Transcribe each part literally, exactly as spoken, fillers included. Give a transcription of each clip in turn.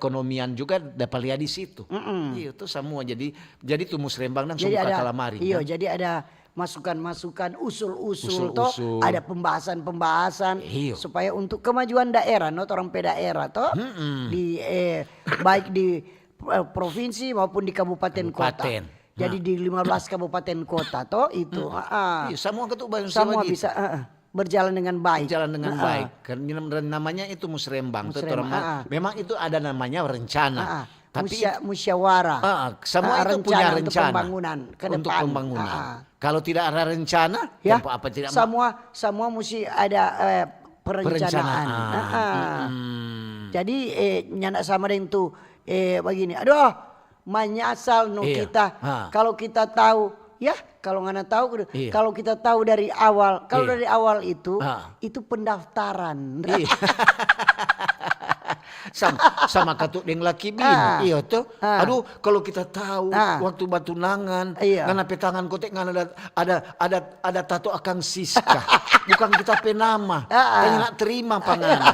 perekonomian juga dapa lia di situ. Mm-mm. Iyo, tu samua jadi, jadi tu musrembang dang so Jadi buka ada, kalamari, iyo, kan? Jadi ada masukan-masukan, usul-usul, to, Usul-usul. Ada pembahasan-pembahasan Iyo. Supaya untuk kemajuan daerah, no, torang pe daerah, to, Mm-mm. di, eh, baik di, eh, provinsi maupun di kabupaten kota. Kabupaten. Jadi Nah. di lima belas kabupaten kota, to, itu. Mm. Ah, ah. Iyo, samua ketu bagitu. Samua bisa, ah, ah, berjalan dengan baik. Berjalan dengan Ah, ah. baik. Karena namanya itu musrembang, to, Musrembang, torang ma-, ah, ah. memang itu ada namanya rencana. Ah, ah. Tapi Musya-, musyawarah. Ah, ah, semua Ah, itu punya rencana untuk rencana pembangunan ke untuk depan. pembangunan. Ah, ah. Kalau tidak ada rencana, Ya, tempo apa tidak ma- semua, semua musti ada, eh, perencanaan. Perencanaan. Ah, ah. Mm-mm. Jadi, eh, nyanda sama deng tu, eh, bagini. Aduh, manyasal no Iya. kita. Ah. Kalau kita tahu, ya, kalau ngana tahu, Iya. kalau kita tahu dari awal, kalau Iya. dari awal itu, Ah. itu pendaftaran. Iya. Sam-, sama katu deng laki bini, Ah. iyo to. Ah. Aduh, kalau kita tahu Ah. waktu batunangan, Iya. ngana pe tangan kote ngana ada, ada, ada, ada tato akang Siska. Bukan kita pe nama. Ah, ah. Tanya nak terima pa ngana.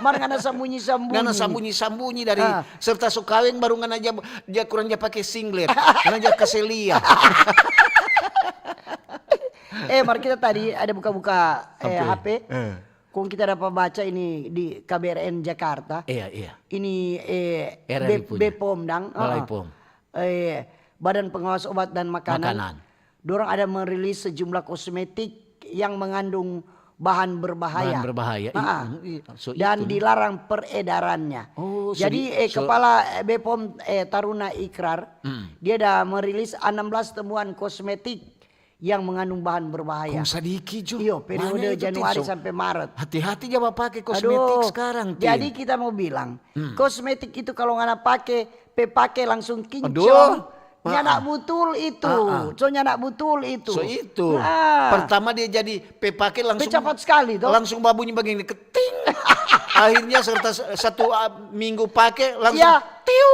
Mar ngana sambunyi-sambunyi. Ngana sambunyi-sambunyi dari Ah. serta so kaweng baru ngana ja, ja kurang ja pake singlet. Ngana ja kase lia. Eh, mar kita tadi ada buka-buka, eh, Apa? H P. Eh. Kong kita dapa baca ini di K B R N Jakarta. Iya, iya. Ini, eh, R R I Be-, punya. Bepom dang. Balai Heeh. Pom. Eh, Badan Pengawas Obat dan Makanan. Makanan. Dorang ada merilis sejumlah kosmetik yang mengandung bahan berbahaya. Bahan berbahaya. I-, Heeh. i-, so Dan itu, nah. dilarang peredarannya. Oh, so Jadi, di-, eh, so Kepala, eh, Bepom, eh, Taruna Ikrar, Hmm. dia ada merilis enam belas temuan kosmetik yang mengandung bahan berbahaya. Kong sadiki jo. Iyo, periode Januari sampe Maret. Hati-hati ja bapake kosmetik Aduh, sekarang, Tin. Jadi kita mo bilang, Hmm. kosmetik itu kalu ngana pake, pe pake langsung kinclong. Aduh. Nyanda Ah, ah. butul itu. Ah, ah. So nyanda butul itu. So itu. Ah. Pertama dia jadi pe pake langsung Pe capat sekali, to. langsung babunyi bagini, keting. Akhirnya serta s-, satu, ah, minggu pake langsung Ya. tiu.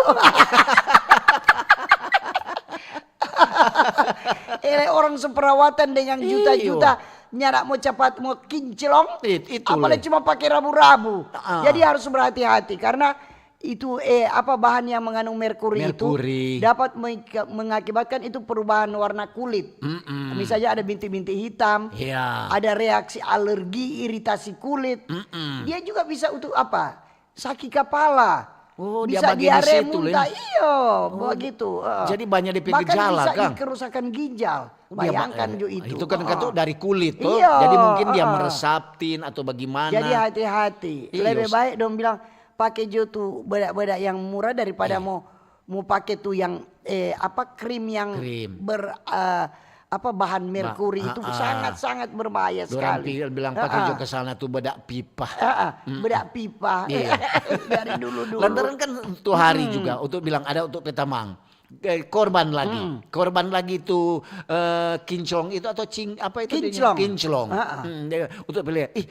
Ele orang so perawatan dengan Iyo. juta-juta, nyanda mo capat mo kinclong, It-, itulah. apalagi cuma pake rabu-rabu. Ah. Jadi harus berhati-hati karena itu, eh, apa, bahan yang mengandung merkuri itu Merkuri. dapat mengika-, mengakibatkan itu perubahan warna kulit. Mm-mm. Misalnya ada bintik-bintik hitam, Iya. ada reaksi alergi, iritasi kulit. Mm-mm. Dia juga bisa untuk apa? Saki kapala. Oh, dia Bisa bagian di diare situ, muntah. Lin. Iyo, Oh, begitu. Heeh. jadi banyak depe Bahkan gejala, bisa Kang? kerusakan ginjal. Dia ba-, Bayangkan eh, jo itu. itu kan Heeh. katu dari kulit, to. Iyo, Jadi mungkin dia heeh. meresap, Tin, atau bagaimana. Jadi hati-hati. Iyo. Lebe bae dong bilang, pake jo tu bedak-bedak yang murah daripada Iya. mo, mo pake tu yang, eh, apa, krim yang Krim. ber-, eh, apa, bahan Ba-, merkuri itu ah, ah. sangat-sangat berbahaya Dorang sekali. pi-, bilang, "Pake Ah, ah. jo ke sana tu bedak pipa." Ah, ah, Mm-mm. bedak pipa. Iya. Dari dulu-dulu. Lantaran kan tu hari Mm. juga untuk bilang ada untuk petamang. Eh, korban lagi. Mm. Korban lagi tu, eh, kinclong itu atau cing-, apa itu dia? Kinclong. Kinclong. Ah, ah. Mm, dia untuk beli, "Ih,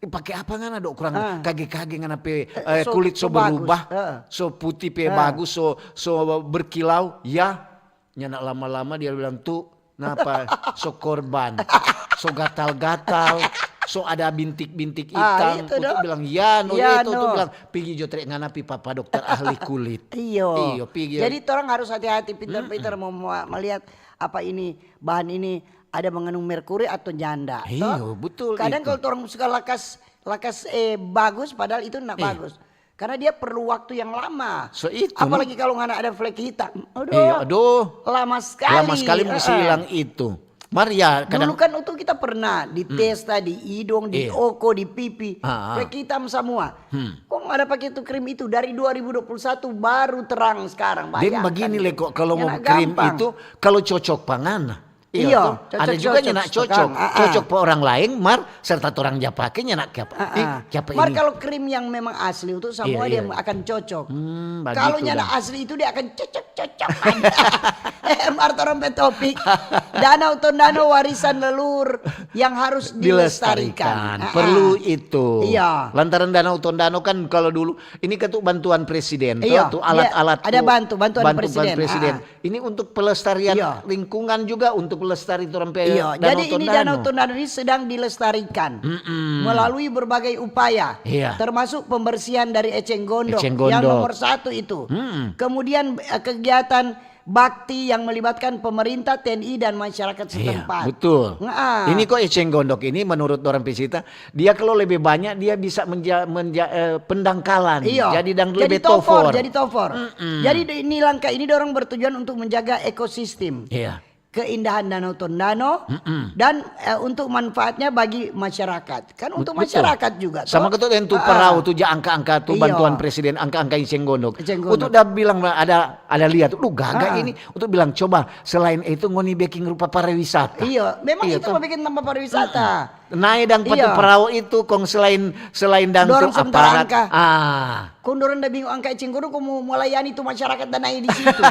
pake apa ngana, Dok? Kurang Ah. kage-kage ngana pe, Eh, eh, so, kulit so so bagus. berubah, Ah. so putih pe Ah. bagus, so, so berkilau." Ya, nyanda lama-lama dia bilang, "Tu, napa? So korban, so gatal-gatal, so ada bintik-bintik Ah, hitam." itu Untuk dong. bilang, "Ya, no, Ya, ya, itu." Untuk no. bilang, "Pigi jo trek ngana pi papa dokter ahli kulit." Iyo. Iyo, pigi. Jadi, torang harus hati-hati, pintar-pintar Mm-mm. mo-, mo-, melihat apa ini, bahan ini ada mengandung merkuri atau nyanda, Iyo, toh? betul Kadang itu. kalau torang suka lakas, lakas, eh, bagus, padahal itu ndak Iya. bagus. Karena dia perlu waktu yang lama. So itu, no? Apalagi kalau ngana ada flek hitam. Aduh, Iya, aduh. lama sekali. Lama sekali mesti Heeh. hilang itu. Mar ya, kadang Dulu kan itu kita pernah di Hmm. testa, di idong, di Iya. oko, di pipi. Ah, ah. Flek hitam semua. Hmm. Kong ada pake itu krim itu dari dua ribu dua puluh satu baru terang sekarang. Deng Bayangkan. bagini le kok, kalau mo Nyanda krim gampang. itu, kalau cocok pa ngana. Iya, Iyo, to? Ada juga cocok-cocok, nyanda cocok. sekarang. Ah, ah. Cocok pa orang laeng, mar serta torang ja pake nyanda kiapa. Ah, Ih, ah. kiapa Mar ini? kalau krim yang memang asli itu semua Iya, dia iya. akan cocok. Hmm, Kalau bagitu nyanda dah. asli itu dia akan cocok-cocok aja. Mar torang pe topik, Danau Tondano warisan leluhur yang harus dilestarikan. Dilestarikan. Perlu itu. Iya. Lantaran Danau Tondano kan kalau dulu ini kan tuh bantuan presiden tuh, Iya, tuh alat-alat iya. Ada tuh, bantu, bantuan presiden. Presiden. Ah. Ini untuk pelestarian Iya. Lingkungan juga, untuk pelestari torang pe Iya, Danau jadi ini Tondano. Danau Tondano ini sedang dilestarikan melalui berbagai upaya, Iya. termasuk pembersihan dari eceng gondok, Eceng yang gondok. Nomor satu itu. Mm-mm. Kemudian eh, kegiatan bakti yang melibatkan pemerintah, T N I, dan masyarakat Iya, setempat. Betul. Ngaa. Ini kok eceng gondok ini menurut orang Pesita, dia kalau lebih banyak dia bisa menja, menja, eh, pendangkalan. Iya. Jadi dang Jadi lebih tofor, tofor. Jadi tofor. Jadi ini langkah ini orang bertujuan untuk menjaga ekosistem, Iya. Keindahan Danau Tondano, Mm-mm. dan eh, untuk manfaatnya bagi masyarakat. Kan untuk Betul. Masyarakat juga. Sama Toh? ketua tu Ah, parau ah. tu ja angka-angka tu Iya. Bantuan presiden, angka-angka eceng gondok. Eceng gondok. Untuk dah bilang ada ada lihat, lu gaga Ah. Ini. Untuk bilang coba selain itu ngoni bikin rupa pariwisata. Iya, memang Iya, itu toh. Mau bikin tambah pariwisata. Nae dang patu Iya. Parau itu kong selain selain dang Dorong tu sementara aparat. Angka. Ah. Kong dorang da bingung angka eceng gondok kong mau melayani tu masyarakat dan naik di situ.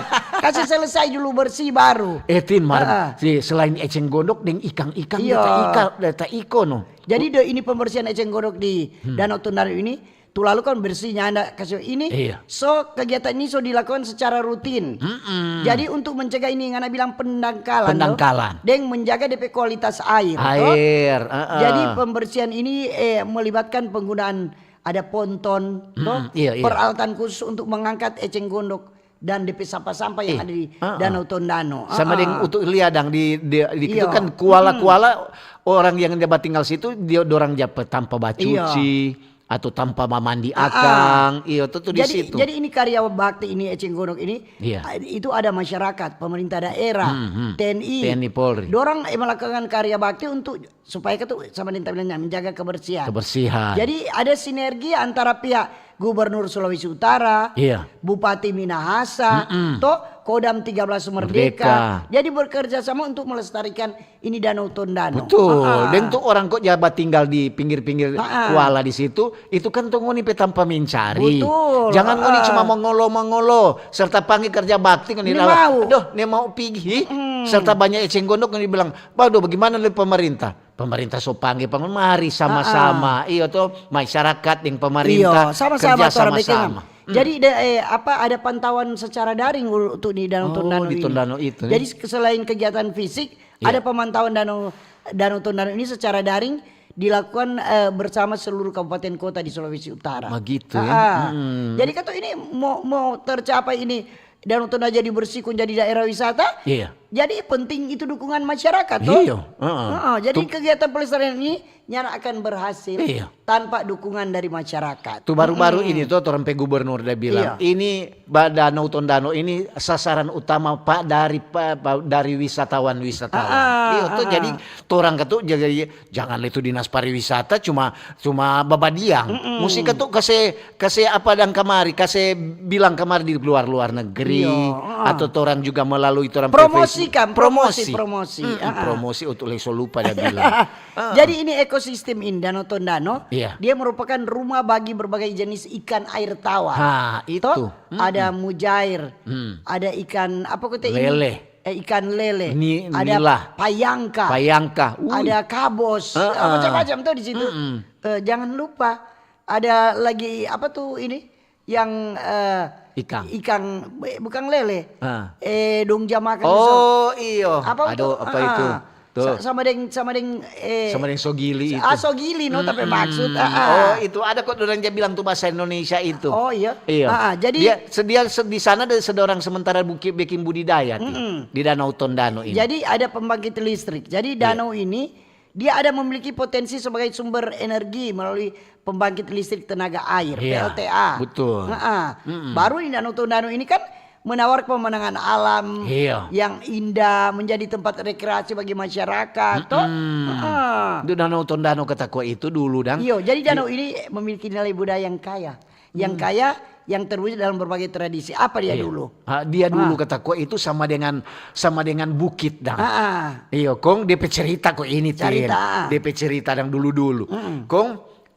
Kasih selesai dulu bersih baru. Eh Tin, mar, Ah. si, selain eceng gondok deng ikang-ikang Iya. data ika, data iko no. Jadi do ini pembersihan eceng gondok di Danau Tondano ini, tu lalu kan bersihnya anda kasih ini. Iya. So kegiatan ini so dilakukan secara rutin. Mm-mm. Jadi untuk mencegah ini ngana bilang pendangkalan, Pendangkalan. Deng menjaga D P kualitas air. Toh? Air, heeh. Jadi pembersihan ini eh, melibatkan penggunaan ada ponton, toh? iya, iya. Peralatan khusus untuk mengangkat eceng gondok dan D P sampah-sampah yang Eh, ada di heeh. Danau Tondano. Sama deng Heeh. Utu Ilia dang di, di, di itu Iya. Kan kuala-kuala orang yang dia tinggal situ dia dorang ja pe tampa bacuci atau tampa mamandi akang. Iyo, tu tu di jadi, situ. Jadi ini karya bakti ini eceng gondok ini Iya. ah, itu ada masyarakat, pemerintah daerah, Hmm, hmm. T N I. T N I Polri. Dorang eh, melakukan karya bakti untuk supaya ketu sama deng ta bilang menjaga kebersihan. Kebersihan. Jadi ada sinergi antara pihak Gubernur Sulawesi Utara, Iya. Bupati Minahasa, Mm-mm. toh Kodam tiga belas Merdeka. Merdeka. Jadi bekerja sama untuk melestarikan ini Danau Tondano. Betul. Ah, ah. Deng tu orang kok ja batinggal di pinggir-pinggir Ah, ah. kuala di situ, itu kan tu ngoni pe tampa mencari. Betul. Jangan ngoni Ah. Cuma mangolo-mangolo serta panggil kerja bakti ngoni Ni lalu, mau. Aduh, ni mau pigi. Serta banyak eceng gondok ngoni bilang, "Waduh, bagaimana le pemerintah?" Pemerintah so pangge, pangge, mari sama-sama. Iyo to, masyarakat deng pemerintah Iyo, sama-sama kerja tu orang bikin. sama-sama. Jadi de, eh, apa ada pantauan secara daring untuk di Danau Oh, Tondano di ini. Tondano itu, Jadi nih. Selain kegiatan fisik, Iya. Ada pemantauan Danau Danau Tondano ini secara daring dilakukan eh, bersama seluruh kabupaten kota di Sulawesi Utara. Begitu, ya. Ah, ah. Hmm. Jadi kata ini mau mau tercapai ini Danau Tondano jadi bersih kong jadi daerah wisata. Iya. Jadi penting itu dukungan masyarakat, toh. Iya, heeh. Heeh, jadi Tu- kegiatan pelestarian ini nyanda akan berhasil Iya. tanpa dukungan dari masyarakat. Tu baru-baru ini tuh orang pe gubernur dia bilang, Iya. ini ba Danau Tondano ini sasaran utama pa dari pa, pa- dari wisatawan-wisatawan. Ah, ah, Iya tuh ah, jadi ah. Torang katu jadi jangan itu dinas pariwisata cuma cuma babadiang. Musti katu kase kase apa dang kamari, kase bilang kamari di luar-luar negeri Iya, ah. Atau torang juga melalui torang pe Promosikan, Facebook. promosi, promosi, Mm-mm, ah, ah. Promosi untuk le so lupa dia bilang. Jadi ini ekosistem ini Danau Tondano, Iya. Dia merupakan rumah bagi berbagai jenis ikan air tawar. Ha, itu. Toh, Mm-mm. Ada mujair, Hmm. ada ikan apa kata ini? Lele. Eh, ikan lele, Ni- ada nila. Payangka, Payangka. Ui. Ada kabos, Heeh. eh, macam-macam tuh di situ. Mm-mm. Eh, jangan lupa ada lagi apa tuh ini yang eh, Ikang. Ikang eh, bukan lele. Ah. Eh dong jamakan Oh, iyo. Apa Aduh, tuh? apa Ah, itu? Tuh. sa- sama deng sama deng eh Sama deng sogili itu. Ah, sogili no tapi Mm-mm. maksud. Ah, ah. Oh, itu ada kok orang dia bilang tuh bahasa Indonesia itu. Oh, iya. Iya. Ah, ah, jadi dia sedia se- di sana ada sedorang sementara bukit bikin budidaya tuh, Mm-mm. di Danau Tondano ini. Jadi ada pembangkit listrik. Jadi Iya. Danau ini dia ada memiliki potensi sebagai sumber energi melalui pembangkit listrik tenaga air Iya, P L T A. Betul. Heeh. Mm-mm. Baru ini Danau Tondano ini kan menawarkan pemandangan alam Iya. Yang indah, menjadi tempat rekreasi bagi masyarakat, toh? Mm-mm. Heeh. Itu Danau Tondano kata kua itu dulu dang. Iyo, jadi danau ini memiliki nilai budaya yang kaya. Yang kaya, yang terwujud dalam berbagai tradisi. Apa dia Iya. dulu? Ah, dia dulu Ah. Kata kua itu sama dengan sama dengan bukit dang. Ah, ah. Iyo, kong dia pe cerita kok ini Tin. Cerita, ah. Dia pe cerita dang dulu-dulu. Mm-mm. Kong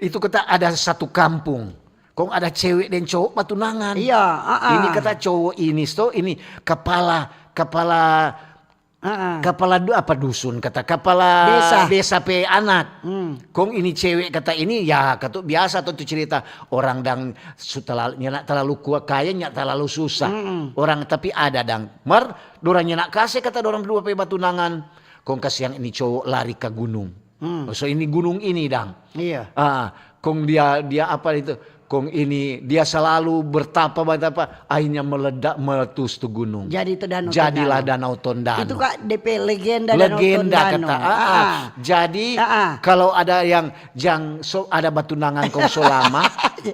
itu kata ada satu kampung. Kong ada cewek dan cowok batunangan. Iya, ah, ah. Ini kata cowok ini sto ini kepala kapala, kapala du-, apa, dusun kata, kapala desa, desa pe anak. Hmm. Kong ini cewek kata ini, ya, katu biasa tu, tu cerita orang dang su talalu, nyanda talalu kua-, kaya, nyanda talalu susah. Mm-mm. Orang tapi ada dang. Mar, dorang nyanda kase kata dorang dua pe batunangan. Kong kasiang ini cowok lari ka gunung. Hmm. So ini gunung ini dang. Iya. Ah, kong dia, dia apa itu? Kong ini dia selalu bertapa, bertapa, akhirnya meledak, meletus tu gunung. Jadi tu Danau Jadilah Tondano. Danau Tondano. Itu, Kak, D P legenda Danau Legenda Tondano. Kata, ah, ah. Ah. Jadi, ah, ah, kalau ada yang jang so ada batunangan kong so lama,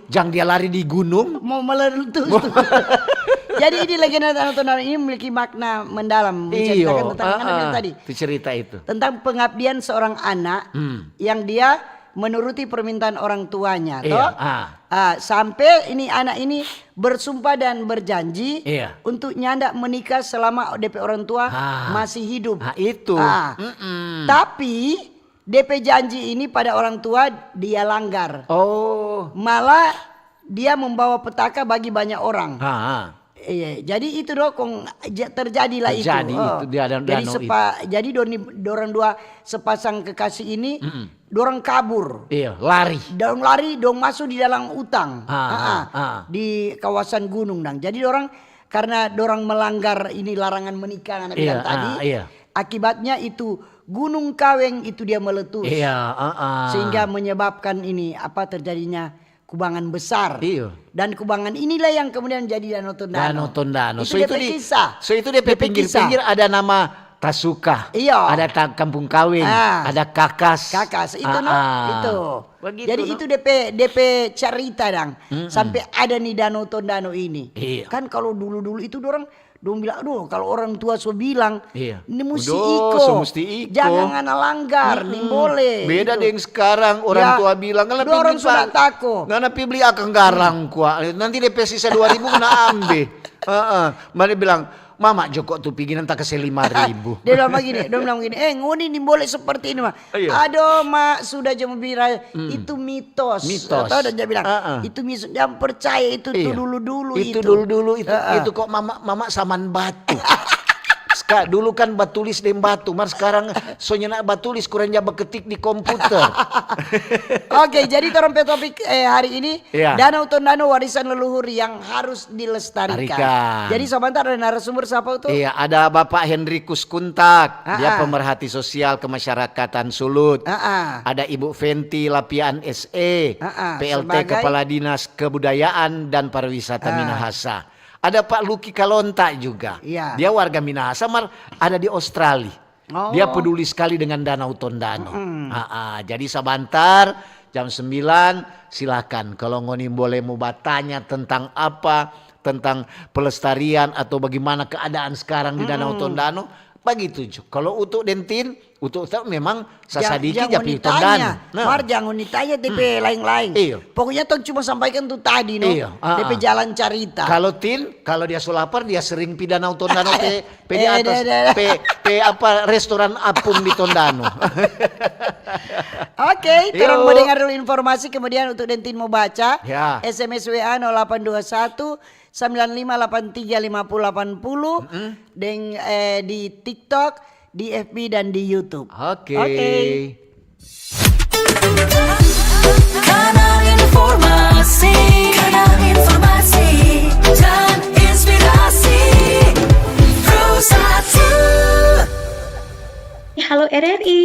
jang dia lari di gunung. Mau meletus tu. Jadi ini legenda Danau Tondano ini memiliki makna mendalam, menceritakan Iyo, tentang ah, mana ah, tadi? Itu cerita itu. Tentang pengabdian seorang anak Hmm. yang dia menuruti permintaan orang tuanya, Iya, toh? Ah. Ah, sampai ini anak ini bersumpah dan berjanji Iya. untuk nyanda menikah selama D P orang tua Ah. masih hidup. Ah, itu. Ah. Mm-mm. Tapi D P janji ini pada orang tua dia langgar. Oh. Malah dia membawa petaka bagi banyak orang. Ah, ah. Iya, jadi itu do kong ja-, terjadilah itu. Terjadi Oh. itu, dia dan Jadi danau sepa-, jadi doni-, dorang dua sepasang kekasih ini, Mm-mm. dorang kabur. Iya, lari. Dorang lari, dong masuk di dalam utang. Ah, Ha-ha. ah, ah. Di kawasan gunung dang. Jadi dorang, karena dorang melanggar ini larangan menikah yang Iya, bilang tadi, ah, iya. akibatnya itu gunung Kaweng itu dia meletus. Iya, ah, ah. Sehingga menyebabkan ini, apa, terjadinya kubangan besar. Iyo. Dan kubangan inilah yang kemudian jadi Danau Tondano. Danau Tondano. Itu So, dia itu pe di, kisah. so, itu dia pe Dia pe pinggir-pinggir kisah. ada nama Tasuka. Iyo. Ada ta-, Kampung Kaweng, Ah. ada Kakas. Kakas, itu, Ah, no? ah. Itu. Begitu, Jadi no? itu D P, D P cerita dang. Mm-mm. Sampai ada nih Danau Tondano ini. Iya. Kan kalau dulu-dulu itu dorang, dong bilang, "Aduh, kalau orang tua so bilang, Iya. ni musti Udah, iko. so musti iko. Jangan ngana langgar, Mm-mm. nimbole." Beda Itu. deng sekarang, orang Ya, tua bilang, "Ngana dua pi orang beli sudah pa-, tako. ngana pi beli akang garang kua. Nanti D P sisa dua ribu ngana ambe." Heeh. Mane bilang, "Mama joko tu pigi, nanti kase lima ribu." Dia bilang begini, dia bilang begini, "Eh, ngoni nimbole seperti ini, mah." Iya. "Aduh, Mak, sudah jam bira, Hmm. itu mitos." Mitos. Tahu, dan dia bilang, Heeh. "Itu mitos, jangan percaya itu, Iya. tu dulu-dulu Itu itu." dulu-dulu itu, Heeh. itu kok mama, mama saman batu. Ska-, dulu kan batulis deng batu, mar sekarang so nyanda batulis, kurang ja beketik di komputer. Oke, jadi torang pe topik, eh, hari ini, Iya. Danau Tondano, warisan leluhur yang harus dilestarikan. Lestarikan. Jadi, sebentar, ada narasumber siapa tu? Iya, ada Bapak Hendrikus Kuntak, dia Ah, ah. pemerhati sosial kemasyarakatan Sulut. Ah, ah. Ada Ibu Fenty Lapian, S E, Ah, ah, P L T sebagai Kepala Dinas Kebudayaan dan Pariwisata Ah. Minahasa. Ada Pak Luki Kalonta juga. Iya. Dia warga Minahasa, mar ada di Australia. Oh. Dia peduli sekali dengan Danau Tondano. Mm-mm. Ah, ah. Jadi sabantar, jam sembilan, silakan. Kalau ngoni boleh mau batanya tentang apa, tentang pelestarian atau bagaimana keadaan sekarang di Danau Mm-mm. Tondano, bagitu jo. Kalau Utu deng Tin, Utu tu memang Ja-, sasadiki jang ja ngoni pi Tondano. tanya. Nah. Mar, jang ngoni tanya de pe Hmm. laeng-laeng. Iyo. Pokoknya tong cuma sampaikan tu tadi, no? Iyo, De pe ah, ah. jalan carita. Kalau Tin, kalau dia so lapar, dia sering pi Danau Tondano pe, pe di Eh, atas, de, de, de. pe, pe apa, restoran apung di Tondano. Oke, torang Iyo. mo dengar dulu informasi, kemudian Utu deng Tin mo baca. Ya. S M S W A nol delapan dua satu, sembilan lima delapan tiga lima puluh delapan puluh, Mm-mm. deng, eh, di TikTok, di F B, dan di YouTube. Oke. Oke. Kanal informasi, kanal informasi dan inspirasi. Pro satu. Halo R R I.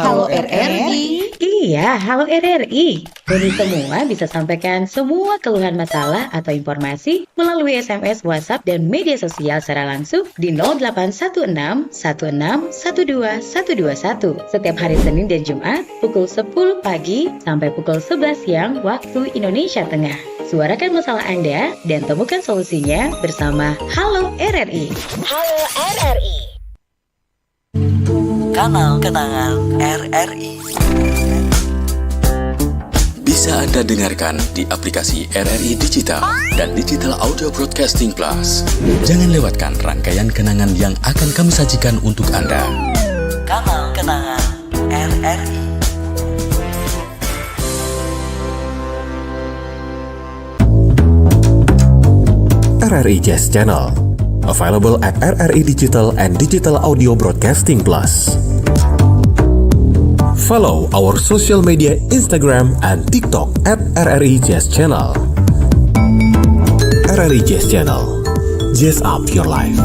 Halo R R I. Iya, halo R R I. Ngoni semua bisa sampaikan semua keluhan masalah atau informasi melalui S M S, WhatsApp, dan media sosial secara langsung di nol delapan satu enam satu enam satu dua satu dua satu setiap hari Senin dan Jumat pukul sepuluh pagi sampai pukul sebelas siang waktu Indonesia Tengah. Suarakan masalah Anda dan temukan solusinya bersama Halo R R I. Halo R R I. Kanal kenangan R R I. Bisa Anda dengarkan di aplikasi R R I Digital dan Digital Audio Broadcasting Plus. Jangan lewatkan rangkaian kenangan yang akan kami sajikan untuk Anda. Kanal kenangan R R I. R R I Jazz Channel. Available at R R I Digital and Digital Audio Broadcasting Plus. Follow our social media, Instagram and TikTok at R R I Jazz Channel. R R I Jazz Channel. Jazz up your life.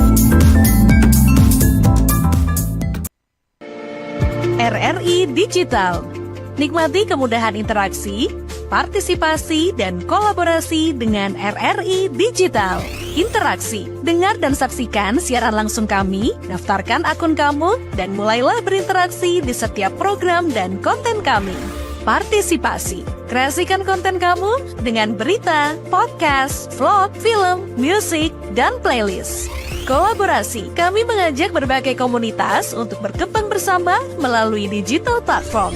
R R I Digital. Nikmati kemudahan interaksi, partisipasi, dan kolaborasi dengan R R I Digital. Interaksi, dengar dan saksikan siaran langsung kami, daftarkan akun kamu, dan mulailah berinteraksi di setiap program dan konten kami. Partisipasi, kreasikan konten kamu dengan berita, podcast, vlog, film, musik, dan playlist. Kolaborasi, kami mengajak berbagai komunitas untuk berkembang bersama melalui digital platform.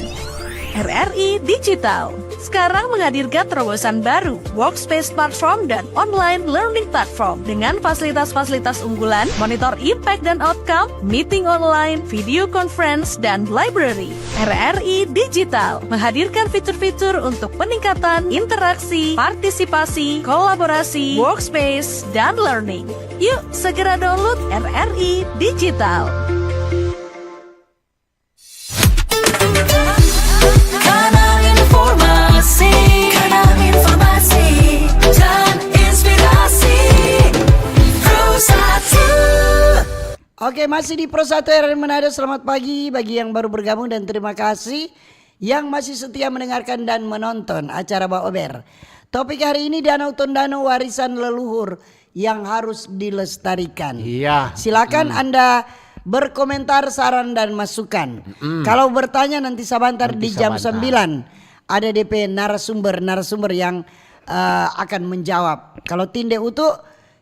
R R I Digital sekarang menghadirkan terobosan baru, Workspace Platform dan Online Learning Platform, dengan fasilitas-fasilitas unggulan, monitor impact dan outcome, meeting online, video conference, dan library. R R I Digital menghadirkan fitur-fitur untuk peningkatan interaksi, partisipasi, kolaborasi, workspace, dan learning. Yuk, segera download R R I Digital. Kanal informasi, kanal informasi dan inspirasi. Pro satu. Oke, masih di Pro satu R R I Manado. Selamat pagi bagi yang baru bergabung dan terima kasih yang masih setia mendengarkan dan menonton acara Baober. Topik hari ini, Danau Tondano, warisan leluhur yang harus dilestarikan. Iya. Silakan Anda berkomentar, saran, dan masukan. Kalau bertanya nanti sabantar di jam sembilan, ada D P narasumber-narasumber yang, eh, akan menjawab. Kalau Tinde Utu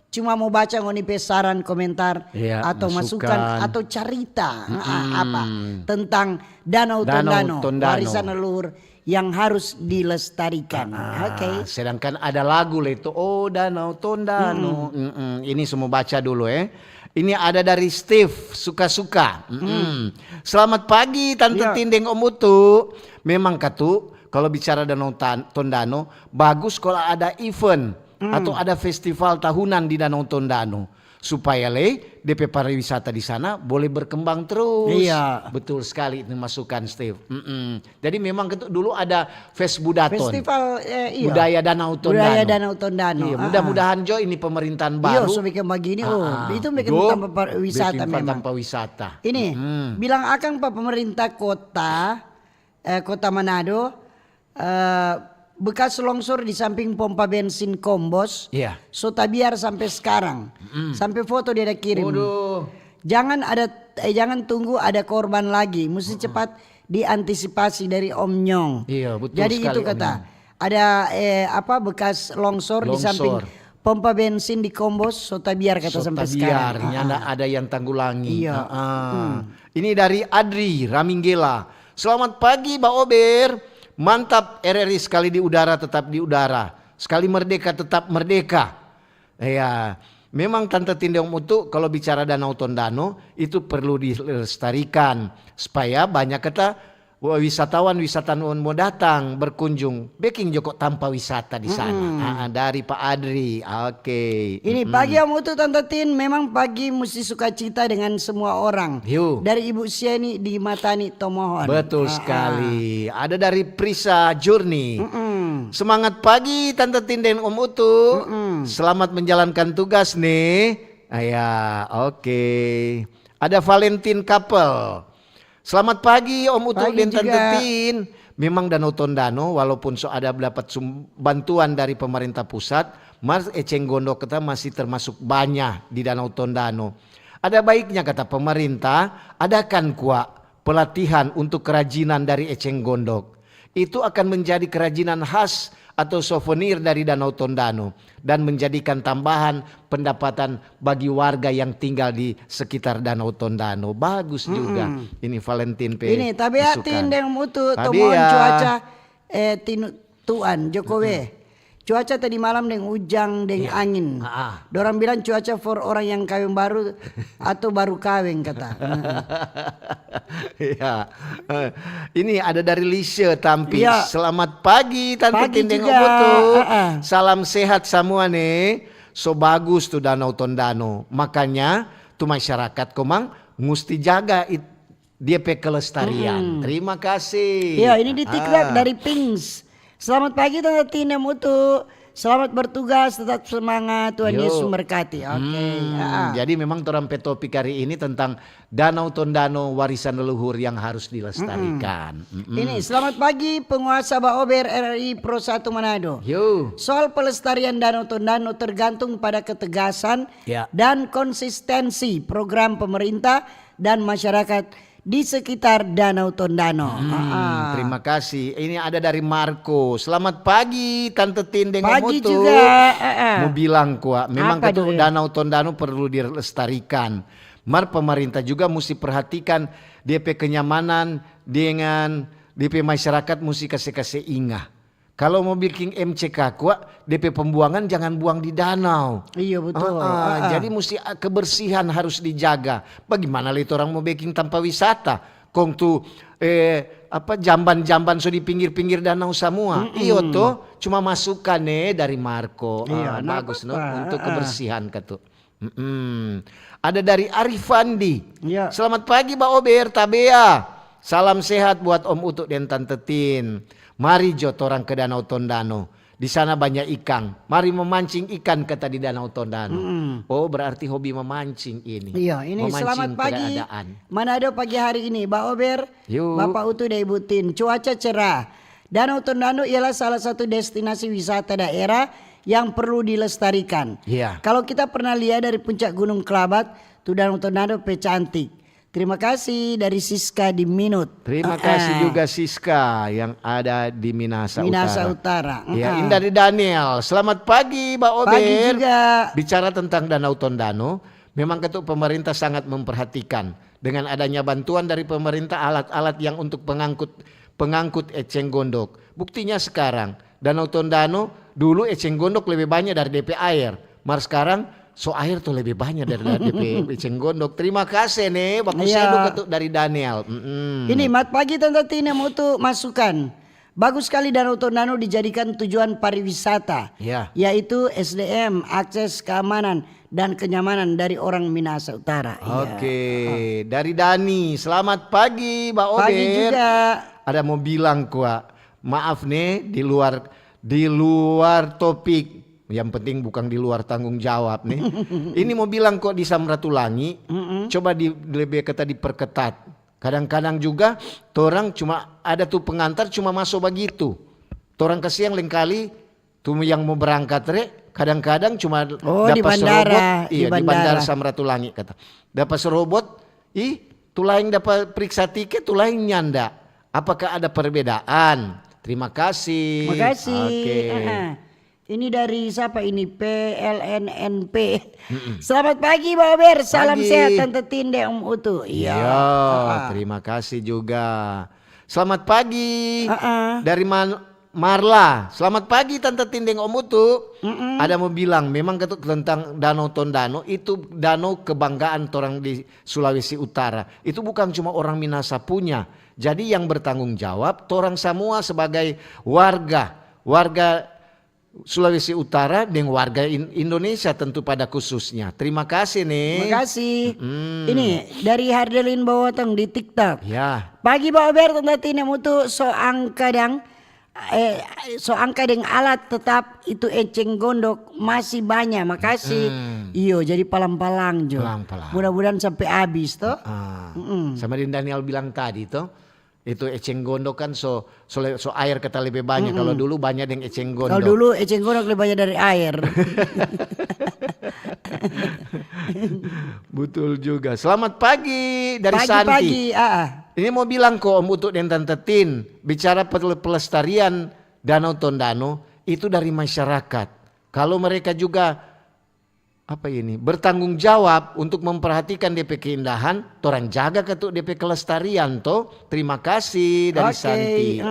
cuma mau baca ngoni pe saran, komentar, iya, atau masukan, masukan, atau carita, eh, apa tentang Danau Tondano, warisan leluhur yang harus dilestarikan. Ah, oke. Sedangkan ada lagu le itu, "Oh Danau Tondano." Mm-mm. Ini semua baca dulu, eh. Ini ada dari Steve, Suka-Suka. Mm-mm. "Selamat pagi Tante Tin deng Om Utu. Memang katu, kalau bicara Danau Tan-, Tondano, bagus kalau ada event atau ada festival tahunan di Danau Tondano. Supaya lei de pe pariwisata di sana boleh berkembang terus." Iya. Betul sekali itu masukan, Steve. Mm-mm. Jadi memang ketu-, dulu ada Fesbudaton. Festival, eh, iya. Budaya Danau Tondano. Budaya Danau Tondano. Iya, mudah-mudahan jo ini pemerintahan baru. Iya, so bikin bagini, oh, itu bikin tambah pariwisata memang. Bikin tambah wisata. Ini, bilang akang pa pemerintah kota, eh, Kota Manado, eh, bekas longsor di samping pompa bensin Kombos, iya, so tabiar sampe skarang. Mm-mm. Sampe foto dia ada kirim. Waduh. Jangan ada, eh, jangan tunggu ada korban lagi. Musti cepat diantisipasi dari Om Nyong. Iya, betul sekali, Om Nyong. Jadi itu kata, ada, eh, apa, bekas longsor di samping pompa bensin di Kombos, so tabiar kata sampe skarang. So tabiar, nyanda ada yang tanggulangi. Iya. Ini dari Adri Raminggela. "Selamat pagi, Baober. Mantap, R R I sekali di udara, tetap di udara. Sekali merdeka, tetap merdeka." Ya, memang Tante Tin deng Om Utu, kalau bicara Danau Tondano, itu perlu dilestarikan supaya banyak kata wisatawan-wisatawan mau datang berkunjung. Beking jo ko tampa wisata di sana. Ah, dari Pak Adri. Oke. Ini pagi Om Utu, Tante Tin, memang pagi musti sukacita dengan semua orang. Dari Ibu Sieni di Matani, Tomohon. Betul sekali. Ada dari Prisa Jurni. Semangat pagi, Tante Tin deng Om Utu. Selamat menjalankan tugas nih. Ah, ya, oke. Ada Valentin Couple. "Selamat pagi, Om Utu deng Tante Tin. Memang Danau Tondano, walaupun so ada dapat sum-, bantuan dari pemerintah pusat, mar eceng gondok kita masih termasuk banya di Danau Tondano. Ada baiknya," kata pemerintah, "adakan kwa pelatihan untuk kerajinan dari eceng gondok. Itu akan menjadi kerajinan khas atau souvenir dari Danau Tondano dan menjadikan tambahan pendapatan bagi warga yang tinggal di sekitar Danau Tondano." Bagus juga. Ini Valentin pe masukan. Ini, tabea Tin deng Om Utu, tomohon cuaca, eh, tinu-, tuan, Jokowi. Cuaca tadi malam deng ujang, deng angin. Dorang bilang cuaca for orang yang kaweng baru atau baru kaweng, kata. Iya. Eh, ini ada dari Lise Tampi. Iya. "Selamat pagi, Tante Tin deng Om Utu. Salam sehat samua ne. so bagus tu Danau Tondano. Makanya tu masyarakat komang musti jaga it-, dia pe kelestarian. Mm-mm. Terima kasih. Iya, ini di TikTok dari Pings. Selamat pagi Tante Tine Mutu. Selamat bertugas, tetap semangat. Tuhan Yesus memberkati. Oke. Hmm, jadi memang torang pe topik hari ini tentang Danau Tondano, warisan leluhur yang harus dilestarikan. Mm-mm. Ini, selamat pagi penguasa Baober R R I Pro satu Manado. Yo. Soal pelestarian Danau Tondano tergantung pada ketegasan dan konsistensi program pemerintah dan masyarakat di sekitar Danau Tondano. Hmm, terima kasih. Ini ada dari Marco. Selamat pagi Tante Tin deng Om Utu. Pagi juga. Mau bilang kwa, memang Danau Tondano perlu dilestarikan. Mar pemerintah juga musti perhatikan dia pe kenyamanan dengan dia pe masyarakat musti kase-kase inga. Kalau mau bikin M C K kwa, de pe pembuangan jangan buang di danau. Iya, betul. Jadi musti, ah, kebersihan harus dijaga. Bagaimana lei torang mau bikin tampa wisata? Kong tu, eh, apa, jamban-jamban so di pinggir-pinggir danau samua. Iyo to, cuma masukan ne dari Marco. Iya, bagus no, untuk kebersihan katu. Mm-mm. Ada dari Arifandi. Ya. Selamat pagi, Ba Ober, Tabea. Salam sehat buat Om Utu deng Tante Tin. Mari jo torang ke Danau Tondano. Di sana banya ikang. Mari memancing ikan, kata di Danau Tondano. Mm-mm. Oh, berarti hobi memancing ini. Iya, ini selamat pagi. Manado pagi hari ini, Ba Ober, Bapak Utu deng Ibu Tin. Cuaca cerah. Danau Tondano ialah salah satu destinasi wisata daerah yang perlu dilestarikan. Iya. Kalau kita pernah lia dari puncak Gunung Kelabat, tu Danau Tondano pe cantik. Terima kasih dari Siska di Minut. Terima kasih juga Siska yang ada di Minahasa Utara. Ya, ini dari Daniel. Selamat pagi, Ba Ober. Pagi juga. Bicara tentang Danau Tondano, memang katu pemerintah sangat memperhatikan. Dengan adanya bantuan dari pemerintah, alat-alat yang untuk pengangkut, pengangkut eceng gondok. Buktinya sekarang, Danau Tondano, dulu eceng gondok lebe banya dari de pe aer. Mar skarang, so aer tu lebe banya dari de pe eceng gondok. Terima kasih ne, bagus sedu katu dari Daniel. Mm-mm. Ini, mat pagi Tante Tine, Om Utu masukan. Bagus skali Danau Tondano dijadikan tujuan pariwisata, yaitu S D M, akses, keamanan, dan kenyamanan dari orang Minahasa Utara. Iya. Oke, dari Dani, selamat pagi, Ba Ober. Pagi juga. Ada mau bilang kwa, maaf ne, di luar, di luar topik. Yang penting bukan di luar tanggung jawab ne. Ini mau bilang kwa di Samratulangi, coba di, lebih kata diperketat. Kadang-kadang juga torang cuma ada tu pengantar cuma maso bagitu. Torang kasiang lengkali tu yang mo berangkat re, kadang-kadang cuma dapa serobot, iya, di bandara Samratulangi kata. Dapa serobot, ih, tu laeng dapa periksa tiket, tu laeng nyanda. Apakah ada perbedaan? Terima kasih. Makasih. Oke. Ini dari sapa ini? P L N N P. Selamat pagi, Ba Ober. Salam sehat, Tante Tin deng Om Utu. Iya. Terima kasih juga. Selamat pagi. Dari Man-, Marla. Selamat pagi, Tante Tin deng Om Utu. Ada mau bilang, memang katu tentang Danau Tondano, itu danau kebanggaan torang di Sulawesi Utara. Itu bukan cuma orang Minahasa punya. Jadi yang bertanggung jawab, torang samua sebagai warga, warga Sulawesi Utara deng warga In-, Indonesia tentu pada khususnya. Terima kasih ne. Makasih. Ini dari Hardelin Bawatang di TikTok. Ya. Pagi Ba Ober, Tante Tin deng Om Utu, so angka dang, eh, so angka deng alat, tetap itu eceng gondok masih banya. Makasih. Iyo, jadi palang-palang jo. Palang-palang. Mudah-mudahan sampe abis to. Sama deng Daniel bilang tadi to. Itu eceng gondok kan so, so le-, so aer kata lebe banya. Kalau dulu banya deng eceng gondok. Kalau dulu eceng gondok lebe banya dari aer. Betul juga. Selamat pagi dari Santi. Pagi, ah. Ini mau bilang ko Om Utu deng Tante Tin, bicara pel-, pelestarian Danau Tondano itu dari masyarakat. Kalau mereka juga apa ini, bertanggung jawab untuk memperhatikan de pe keindahan, torang jaga katu de pe kelestarian to. Terima kasih dari Santi.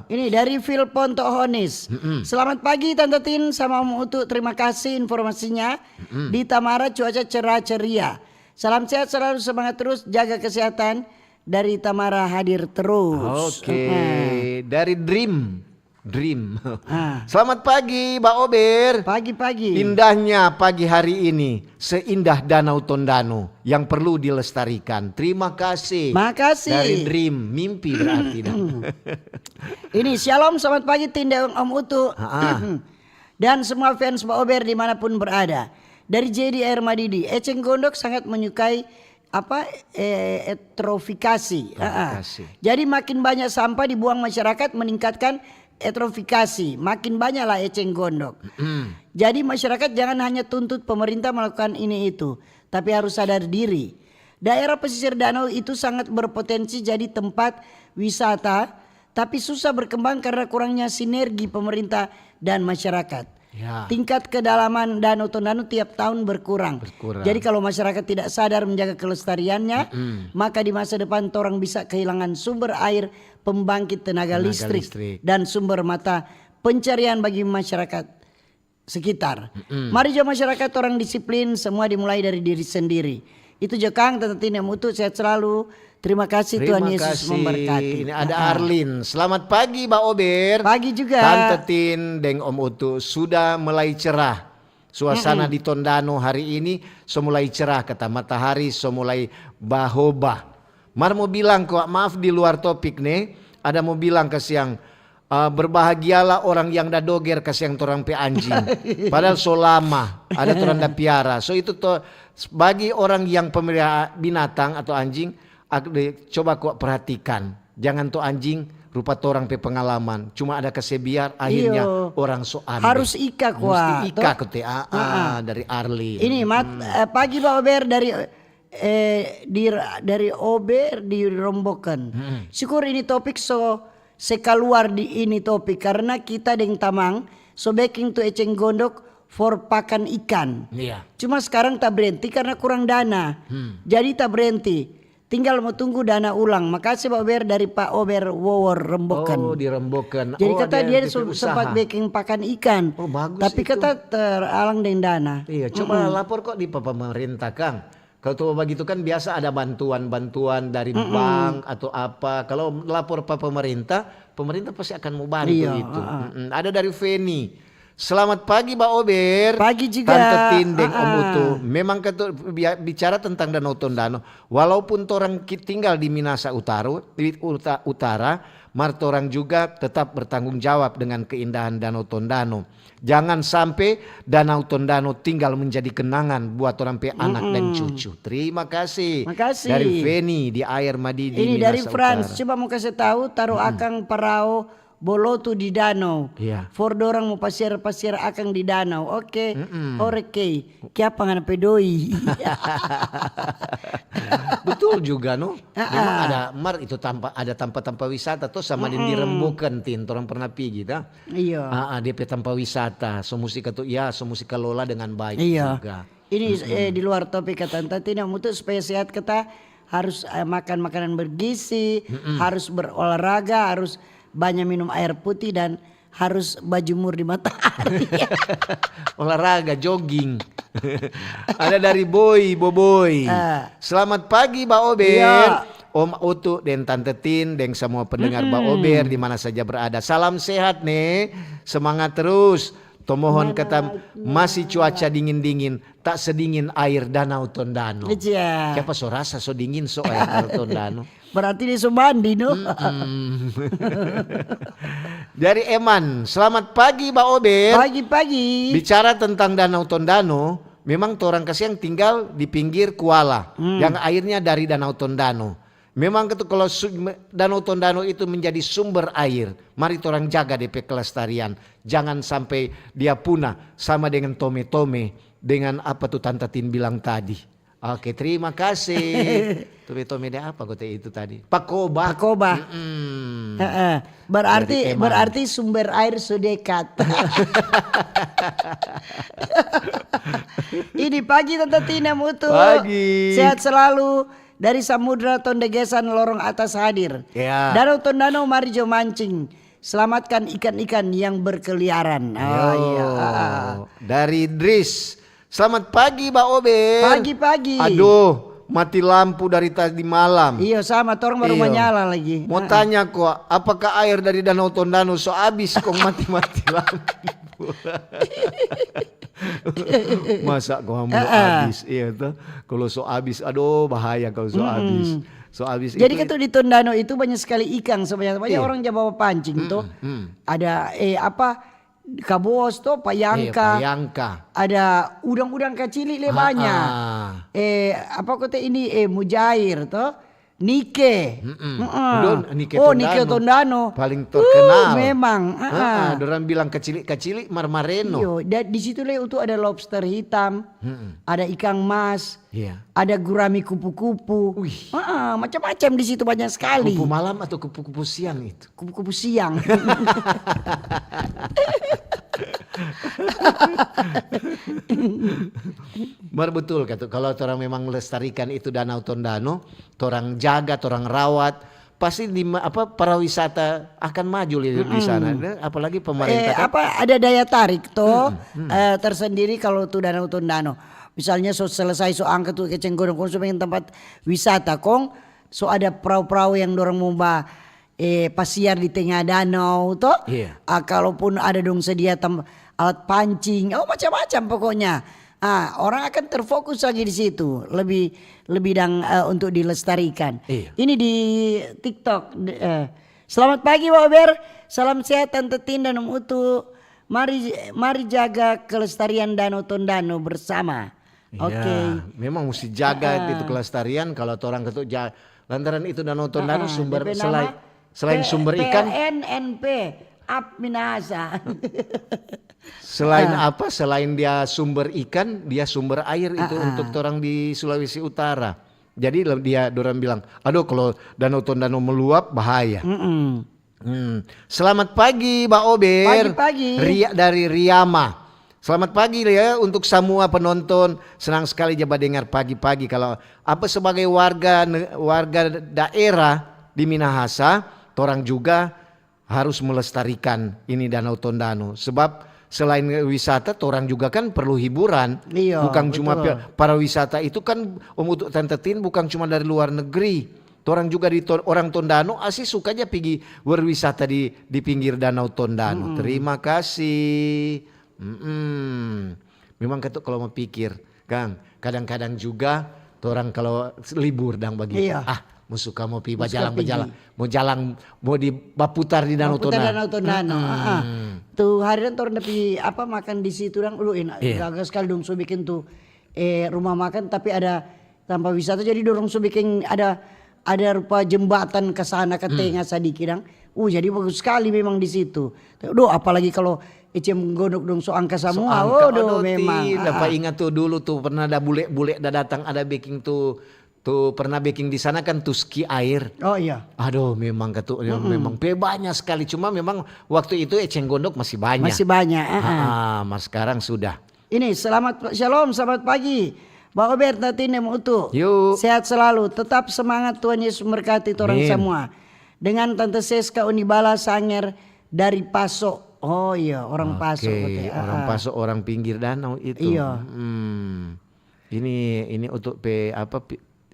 Ini dari Phil Ponto Honis. Selamat pagi Tante Tin sama Om Utu, terima kasih informasinya. Di Tamara cuaca cerah ceria. Salam sehat selalu, semangat terus, jaga kesehatan. Dari Tamara hadir terus. Oke, dari Dream. Dream. Ah. Selamat pagi, Ba Ober. Pagi-pagi. Indahnya pagi hari ini, seindah Danau Tondano yang perlu dilestarikan. Terima kasih. Makasih. Dari Dream, mimpi berarti dah. Ini, "Shalom, selamat pagi, Tinde, Om Utu." Ha-ha. Dan semua fans Ba Ober dimanapun berada. Dari J D Air Madidi, Eceng Gondok sangat menyukai apa, eh, eutrofikasi. Ah, ah. Eutrofikasi. Jadi makin banyak sampah dibuang masyarakat, meningkatkan eutrofikasi. Makin banyaklah eceng gondok. Jadi masyarakat jangan hanya tuntut pemerintah melakukan ini itu, tapi harus sadar diri. Daerah pesisir danau itu sangat berpotensi jadi tempat wisata, tapi susah berkembang karena kurangnya sinergi pemerintah dan masyarakat. Ya. Tingkat kedalaman Danau Tondano tiap tahun berkurang. Berkurang. Jadi kalau masyarakat tidak sadar menjaga kelestariannya, maka di masa depan torang bisa kehilangan sumber air, pembangkit tenaga listrik, dan sumber mata pencarian bagi masyarakat sekitar. Mari jo masyarakat orang disiplin, semua dimulai dari diri sendiri. Itu jo kang, Tanta Tini, Om Utu, sehat selalu. Terima kasih, Tuhan Yesus memberkati. Ini ada Arlin. Selamat pagi, Ba Ober. Pagi juga. Tanta Tin deng Om Utu sudah mulai cerah. Suasana di Tondano hari ini so mulai cerah, kata matahari so mulai bahoba. Mar mo bilang kwa, maaf di luar topik ne, ada mo bilang kasiang, eh, "Berbahagialah orang yang da doger kasiang torang pe anjing." Padahal so lama ada torang da piara. So itu to, bagi orang yang pemelihara binatang atau anjing, ak-, de, coba kwa perhatikan. Jangan to anjing rupa torang pe pengalaman. Cuma ada kase biar, akhirnya orang so ambe. Harus ika kwa, musti ika to? Kote, ah, ah, dari Arlin. Ini, Mat, eh, pagi, Ba Ober, dari eh, di, dari Ober di Romboken. Syukur ini topik so se kaluar di ini topik, karena kita deng tamang so beking tu eceng gondok for pakan ikan. Iya. Cuma skarang ta brenti karena kurang dana. Jadi ta brenti. Tinggal mo tunggu dana ulang. Makase, Ba Ober, dari Pa Ober Wowor Romboken. Oh, di Romboken. Jadi kata dia sempat beking pakan ikan. Oh, bagus itu. Tapi kata teralang deng dana. Iya, coba lapor kwa di pa-, pemerintah, kang. Kalo tu bagitu kan biasa ada bantuan-bantuan dari bank atau apa. Kalo lapor pa pemerintah, pemerintah pasti akan mo bantu itu. Ada dari Feni. "Selamat pagi, Ba Ober." Pagi juga. Tanta Tin deng Om Utu. Memang katu bia-, bicara tentang Danau Tondano, walaupun torang ki-, tinggal di Minasa Utara, di uta-, Utara, mar torang juga tetap bertanggung jawab dengan keindahan Danau Tondano. Jangan sampe Danau Tondano tinggal menjadi kenangan buat torang pe anak dan cucu. Terima kasih. Makasih. Dari Feni di Air Madidi, Minasa Utara. Ini dari Frans, coba mo kase tau, taru akang parao bolotu di danau. Iya. For dorang mo pasiar-pasiar akang di danau. Oke. Oke. Kiapa ngana pe doi? Betul juga, no. Memang ada mar itu tampa, ada tampa-tampa wisata to sama deng di Remboken, Tin, torang pernah pigi, ta? Iya. Ah, ah, dia pe tampa wisata, so musti katu-, ya, so musti kelola dengan baik juga. Ini, eh, di luar topik, kata Tanta Tina, mutu supaya sehat kita harus, eh, makan makanan bergizi, harus berolahraga, harus banyak minum air putih dan harus bajumur di matahari. Olahraga, jogging. Ada dari Boy, Boboy. Ah. "Selamat pagi, Ba Ober." Iya. Om Utu deng Tanta Tin deng samua pendengar Ba Ober di mana saja berada. Salam sehat, ne. Semangat terus. Tomohon kata masih cuaca dingin-dingin, tak sedingin air Danau Tondano. Iya. Kiapa so rasa so dingin so air Danau Tondano? Berarti dia so mandi, no? Mm-mm. Dari Eman, "Selamat pagi, Ba Ober." Pagi-pagi. Bicara tentang Danau Tondano, memang torang kasiang tinggal di pinggir kuala yang airnya dari Danau Tondano. Memang itu kalau su-, me-, Danau Tondano itu menjadi sumber air, mari torang jaga de pe kelestarian. Jangan sampai dia punah sama dengan tome-tome, dengan apa tu Tanta Tin bilang tadi. Oke, terima kasih. Tome-tome de apa kote itu tadi? Pakoba. Pakoba. Mm-mm. Heeh. Berarti, dari Eman. Berarti sumber air so dekat. Ini pagi, Tanta Tina, mutu. Pagi. Sehat selalu. Dari Samudra Tondegesan, Lorong Atas hadir. Ya. Danau Tondano, mari jo mancing. Selamatkan ikan-ikan yang berkeliaran. Oh, iya. Ah, ah. Dari Dris, "Selamat pagi, Ba Ober." Pagi-pagi. Aduh, mati lampu dari tadi malam. Iyo, sama, torang baru manyala lagi. Mau tanya ko, apakah air dari Danau Tondano so abis kong mati-mati lampu? Masa ko mau abis, iya toh? Kalau so abis, aduh, bahaya kalau so abis. So abis. Jadi itu, katu di Tondano itu banyak sekali ikang sebenarnya. Banyak orang ja bawa pancing toh. Ada, eh, apa, kabos toh, payangka. Payangka. Ada udang-udang kacili le banyak. Eh, apa kote ini, eh, mujair toh. Nike. Oh, Nike Tondano. Paling terkenal. Memang. Dorang bilang kacili-kacili marmareno. Iyo, di situ le itu ada lobster hitam, ada ikan mas, ada gurami kupu-kupu. Macam-macam di situ, banyak sekali. Kupu malam atau kupu-kupu siang itu? Kupu-kupu siang. Mar betul katu, kalau orang memang lestarikan itu Danau Tondano, orang jaga, orang rawat, pasti di apa, pariwisata akan maju di sana. Apalagi pemerintah. Eh, apa ada daya tarik toh, eh, tersendiri kalau tu Danau Tondano. Misalnya so selesai, so angka tu Eceng Gondok, kong so bikin tempat wisata, kong so ada perahu-perahu yang dorang mau ba eh, pasiar di tengah danau toh. Ah, kalaupun ada dong sedia alat pancing, oh, macam-macam pokoknya. Ah, orang akan terfokus lagi di situ, lebih lebih dang uh, untuk dilestarikan. Iya. Ini di TikTok. Uh, selamat pagi, Bober. Salam sehat Tante Tin dan Om Utu. Mari mari jaga kelestarian Danau Tondano bersama. Oke. Ya, memang mesti jaga itu kelestarian kalau orang ketuk ja-, lantaran itu Danau Tondano sumber selain selain sumber ikan. N P, Up Minahasa. Selain apa? Selain dia sumber ikan, dia sumber air itu untuk orang di Sulawesi Utara. Jadi dia dorang bilang, aduh kalau Danau Tondano meluap bahaya. Hmm. Selamat pagi, Ba Ober. Pagi-pagi. Ria dari Riama. Selamat pagi ya untuk semua penonton. Senang sekali ja badengar pagi-pagi. Kalau apa sebagai warga warga daerah di Minahasa, torang juga harus melestarikan ini Danau Tondano. Sebab selain wisata, torang juga kan perlu hiburan. Iyo, bukan cuma pariwisata itu kan untuk Tante Tin bukan cuma dari luar negeri. Torang juga di orang Tondano asi suka ja pigi berwisata di di pinggir Danau Tondano. Terima kasih. Mm-mm. Memang katu kalau mau pikir, Kang, kadang-kadang juga orang kalau libur dang bagitu. Iya. Ah, mau suka mau pi bajalang-bajalang, mau jalang mau di baputar di Danau Tondano. Baputar Danau Tondano. Tu hari dan torang pi apa makan di situ dang, lu enak. Iya. Gaga sekali dong so bikin tu eh rumah makan tapi ada tampa wisata, jadi dorong so biking ada ada rupa jembatan ke sana ke tengah sadiki dang. Uh, jadi bagus sekali memang di situ. Duh, apalagi kalau Eceng Gondok dong so angka samua. Oh, do memang. Dapa ingat tu dulu tu pernah ada bule-bule da datang ada beking tu tu pernah beking di sana kan tu ski air. Oh iya. Aduh, memang katu memang pe banyak sekali. Cuma memang waktu itu Eceng Gondok masih banyak. Masih banyak. Ah, mas sekarang sudah. Ini selamat shalom, selamat pagi. Ba Ober, Tante Tin deng Utu. Yuk. Sehat selalu, tetap semangat, Tuhan Yesus memberkati torang semua. Dengan Tante Seska Unibala Sanger dari Paso. Oh iya, orang Paso. Oke, orang Paso, orang pinggir danau itu. Iya. Hmm. Ini ini untuk pe apa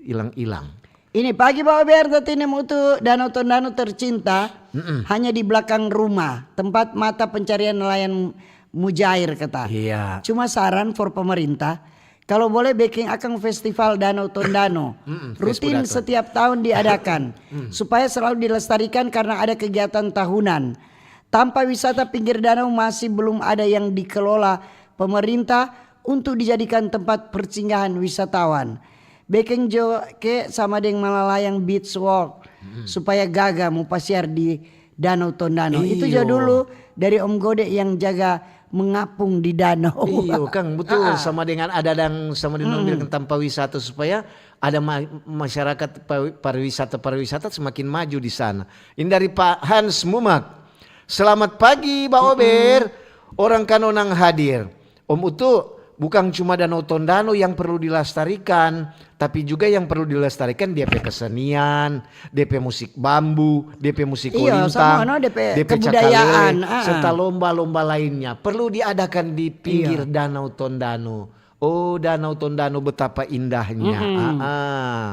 ilang-ilang. Ini pagi bawa biar tati nem utu Danau Tondano tercinta hanya di belakang rumah, tempat mata pencarian nelayan mujair kata. Iya. Cuma saran for pemerintah, kalau boleh bikin akang festival Danau Tondano rutin setiap tahun diadakan supaya selalu dilestarikan karena ada kegiatan tahunan. Tampa wisata pinggir danau masih belum ada yang dikelola pemerintah untuk dijadikan tempat persinggahan wisatawan. Bekeng jo ke sama deng malalayang beach walk supaya gaga mo pasiar di Danau Tondano. Itu jo dulu dari Om Gode yang jaga mengapung di danau. Iyo, Kang, betul. Sama dengan ada dang sama dengan bilang tampa wisata supaya ada ma- masyarakat pa- pariwisata pariwisata semakin maju di sana. Ini dari Pak Hans Mumak. Selamat pagi, Ba Ober. Orang Kano nang hadir. Om Utu, bukan cuma Danau Tondano yang perlu dilestarikan, tapi juga yang perlu dilestarikan dia pe kesenian, dia pe musik bambu, dia pe musik kolintang, dia pe kebudayaan, serta lomba-lomba lainnya perlu diadakan di pinggir Danau Tondano. Oh, Danau Tondano betapa indahnya. Mm-mm. Ah, ah.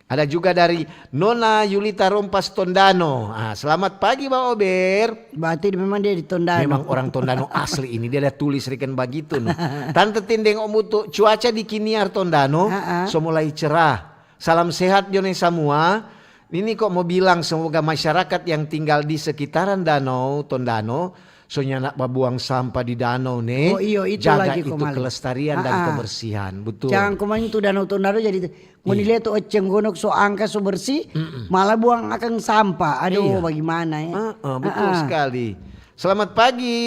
Ada juga dari Nona Yulita Rompas Tondano. Ah, selamat pagi, Ba Ober. Berarti memang dia di Tondano. Memang orang Tondano asli ini, dia ada tulis reken bagitu, no. Tante Tin deng Om Utu, cuaca di Kiniar Tondano, ah, ah, so mulai cerah. Salam sehat jo ne samua. Ini kok mo bilang, semoga masyarakat yang tinggal di sekitaran danau Tondano so nyanda babuang sampah di danau ne. Oh, iyo, itu jaga lagi, itu Komali. Kelestarian dan, ah, ah, kebersihan. Betul. Jangan komang tu danau Tondano jadi, ngoni, iya, lihat tu oceng gonok so angka, so bersih, mm-mm, malah buang akang sampah. Aduh, iya, bagaimana, ya? Ah, ah, betul, ah, ah, sekali. Selamat pagi.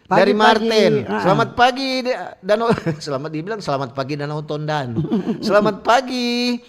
Pagi, dari Martin. Pagi. Ah, ah. Selamat pagi, Da-, Danau. Selamat dibilang, "Selamat pagi, Danau Tondano." Selamat pagi.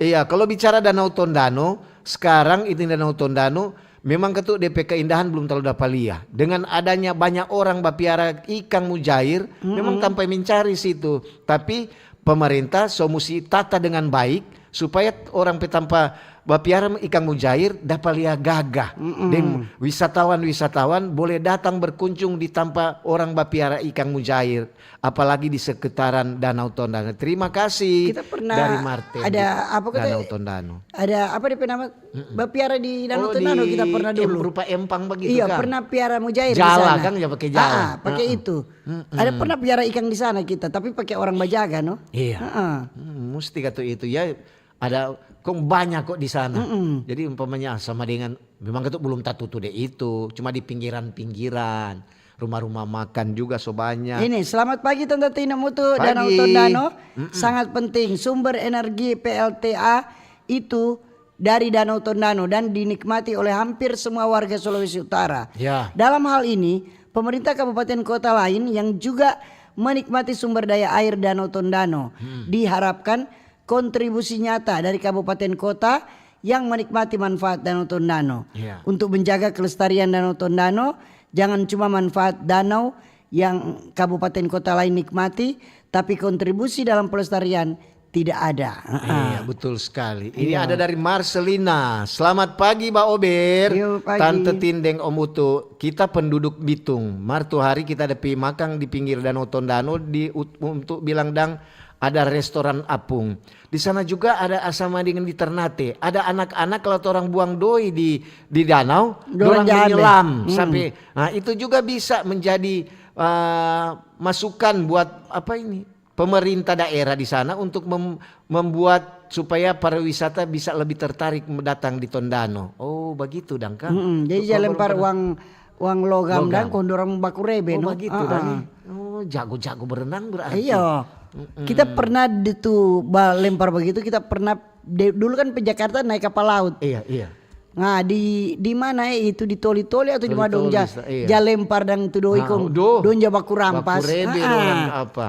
Iya, kalau bicara Danau Tondano, sekarang ini Danau Tondano, memang ketu depe keindahan belum terlalu dapa lia. Dengan adanya banyak orang bapiara ikang mujair, memang, mm-mm, tampa mencari situ. Tapi pemerintah so musti tata dengan baik supaya orang pe tampa bapiara ikang mujair dapa lia gagah. Mm-mm. Deng wisatawan-wisatawan boleh datang berkunjung di tampa orang bapiara ikang mujair, apalagi di sekitaran Danau Tondano. Terima kasih. Kita pernah dari Martin ada di apa kata, Danau Tondano. Ada apa depe nama? Mm-mm. Bapiara di Danau Tondano, oh, kita pernah em-, dulu. Rupa empang begitu, iya, kan? Pernah piara mujair di sana. Jala, kan, ya, pakai jala. Ah, ah, pakai itu. Mm-mm. Ada pernah piara ikang di sana kita, tapi pakai orang bajaga, no? Iya. Heeh. Hmm, musti katu itu, ya. Ada, kong banyak kok di sana. Mm-mm. Jadi umpamanya sama dengan, memang katu belum tatutu deh itu, cuma di pinggiran-pinggiran, rumah-rumah makan juga so banyak. Ini, selamat pagi Tante Tina Mutu, pagi. Danau Tondano, mm-mm, sangat penting. Sumber energi P L T A itu dari Danau Tondano dan dinikmati oleh hampir semua warga Sulawesi Utara. Ya. Dalam hal ini, pemerintah kabupaten kota lain yang juga menikmati sumber daya air Danau Tondano, hmm, diharapkan kontribusi nyata dari kabupaten kota yang menikmati manfaat Danau Tondano. Ya. Untuk menjaga kelestarian Danau Tondano, jangan cuma manfaat danau yang kabupaten kota lain nikmati, tapi kontribusi dalam pelestarian tidak ada. Heeh. Iya, betul sekali. Ini, iya, ada dari Marcelina. "Selamat pagi, Ba Ober, yo, pagi, Tante Tin deng Om Utu. Kita penduduk Bitung. Mar tu hari kita ada pi makang di pinggir Danau Tondano di ut-, untuk bilang dang ada restoran apung. Di sana juga ada sama dengan di Ternate. Ada anak-anak kalau orang buang doi di, di danau, dorang, dorang ja ambe, menyelam, hmm, sampai, nah, itu juga bisa menjadi, eh, masukan buat apa ini? Pemerintah daerah di sana untuk mem-, membuat supaya pariwisata bisa lebih tertarik datang di Tondano." Oh, begitu dang, Kang. Mm-mm. Jadi ja lempar uang, uang logam, logam, dang, kong dorang baku rebe, oh, no? Begitu, dang. Ah, ah. Oh, jago-jago berenang berarti. Iya. Mm-mm. Kita pernah di tu ba-, lempar begitu, kita pernah de-, dulu kan pe Jakarta naik kapal laut. Iya, iya. Nah, di, di mana, eh, itu di Toli-Toli atau di mana dong ja-, Toli-Toli, iya, ja lempar dang tu doi kong dong ja baku rampas. Baku rebe, ah, dorang apa.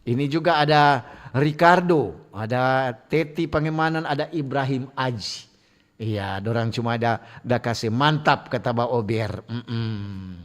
Ini juga ada Ricardo, ada Teti Pangemanan, ada Ibrahim Aji. Iya, dorang cuma ada, da kase mantap kata Ba Ober. Mm-mm.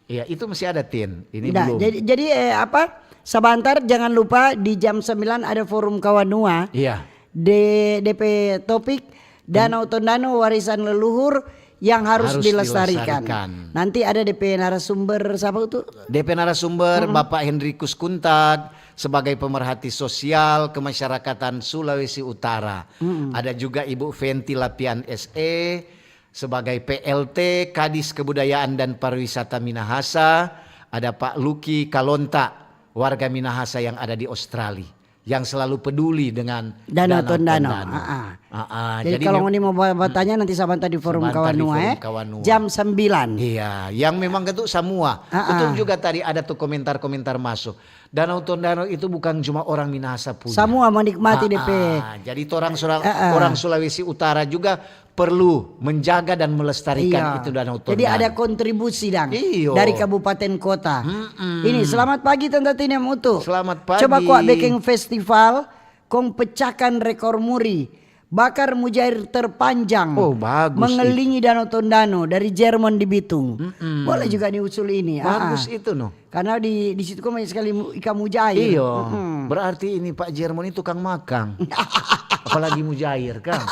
Iya, itu masih ada, Tin. Ini belum. Jadi, jadi, eh, apa? Sabantar, jangan lupa di jam sembilan ada forum Kawanua. Iya. De-, depe topik Danau Tondano warisan leluhur yang harus dilestarikan. Harus dilestarikan. Nanti ada depe narasumber, siapa itu? Depe narasumber, mm-mm, Bapak Hendrikus Kuntad sebagai pemerhati sosial kemasyarakatan Sulawesi Utara. Mm-mm. Ada juga Ibu Fenty Lapian, S E, sebagai P L T Kadis Kebudayaan dan Pariwisata Minahasa. Ada Pak Luki Kalonta, warga Minahasa yang ada di Australia, yang selalu peduli dengan Danau Tondano. Danau Tondano. Ah, ah. Ah, ah. Jadi, jadi kalau ngoni mo ba-, batanya, nanti sabanta di forum Kawanua, eh. Jam sembilan. Iya, yang memang itu semua. Ah, ah. Betul juga tadi ada tuh komentar-komentar masuk. Danau Tondano itu bukan cuma orang Minahasa punya. Semua menikmati depe. Ah, ah. Jadi torang orang Sulawesi Utara juga perlu menjaga dan melestarikan itu Danau Tondano. Jadi ada kontribusi dang dari kabupaten kota. Mm-mm. Ini, selamat pagi Tanta Tini Mutu. Selamat pagi. Coba kwa bikin festival, kong pecahkan rekor muri. Bakar mujair terpanjang mengelilingi Danau Tondano dari Jerman di Bitung. Mm-mm. Boleh juga nih usul ini. Bagus itu, no. Karena di, di situ kan banyak sekali mu-, ikan mujair. Iyo. Mm-mm. Berarti ini Pak Jerman ini tukang makang. Apalagi mujair, kan?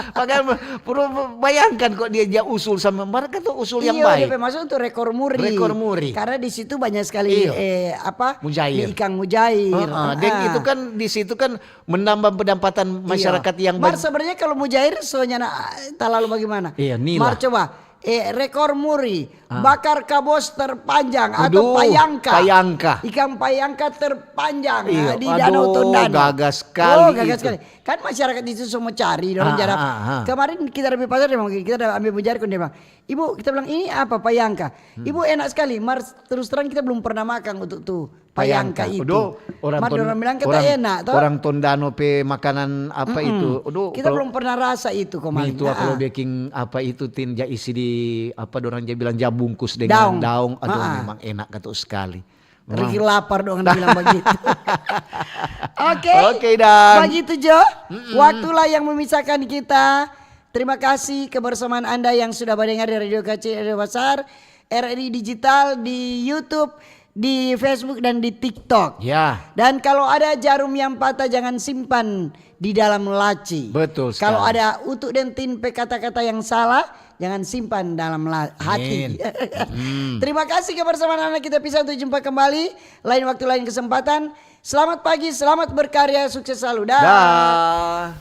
Makanya, bro, bayangkan kok dia, dia usul sama mereka tuh usul yang Iyo, baik. Dia pe maksud untuk rekor muri. Rekor muri. Karena di situ banyak sekali Iyo. eh, apa? Mujair. Di ikan mujair. Heeh, dan Ah. itu kan di situ kan menambah pendapatan masyarakat Iya. yang Mar banyak. Sebenarnya kalau mujair soalnya na, terlalu bagaimana? Iya, nila. Mar coba eh, rekor muri, Ah. Bakar kabos terpanjang atau Aduh, payangka. Payangka. Ikan payangka terpanjang Iya, ah, di aduh, Danau Tondano. Gagah sekali Oh, gagah itu. Sekali. Kan masyarakat di situ semua cari, orang Ah, jarang. ah, ah. Kemarin kita ada pacar dia bilang, kita ada ambil mujair, dia bilang, "Ibu, kita bilang ini apa payangka?" "Ibu, enak sekali, mar terus terang kita belum pernah makan untuk tuh payangka itu." Aduh, orang Mar Ton- orang bilang kata orang, enak toh. Orang Tondano pe makanan apa itu? Aduh, Kita belum pernah rasa itu kemarin. Itu kalau bikin apa itu, tin, ja isi di apa, orang ja bilang ja bungkus dengan Daong. daong. Aduh, Ah, ah. Memang enak kata sekali. Riki lapar dong bilang begitu. Oke. Oke, dang. Begitu jo. Waktulah yang memisahkan kita. Terima kasih kebersamaan Anda yang sudah mendengar dari Radio Kecil, Radio Besar, R R I Digital, di YouTube, di Facebook, dan di TikTok. Ya. Dan kalau ada jarum yang patah, jangan simpan di dalam laci. Betul sekali. Kalau ada Utu deng Tin pe kata-kata yang salah, jangan simpan dalam la- hati. Terima kasih kebersamaan Anda. Kita pisah untuk jumpa kembali lain waktu, lain kesempatan. Selamat pagi, selamat berkarya, sukses selalu. Dah. Dah.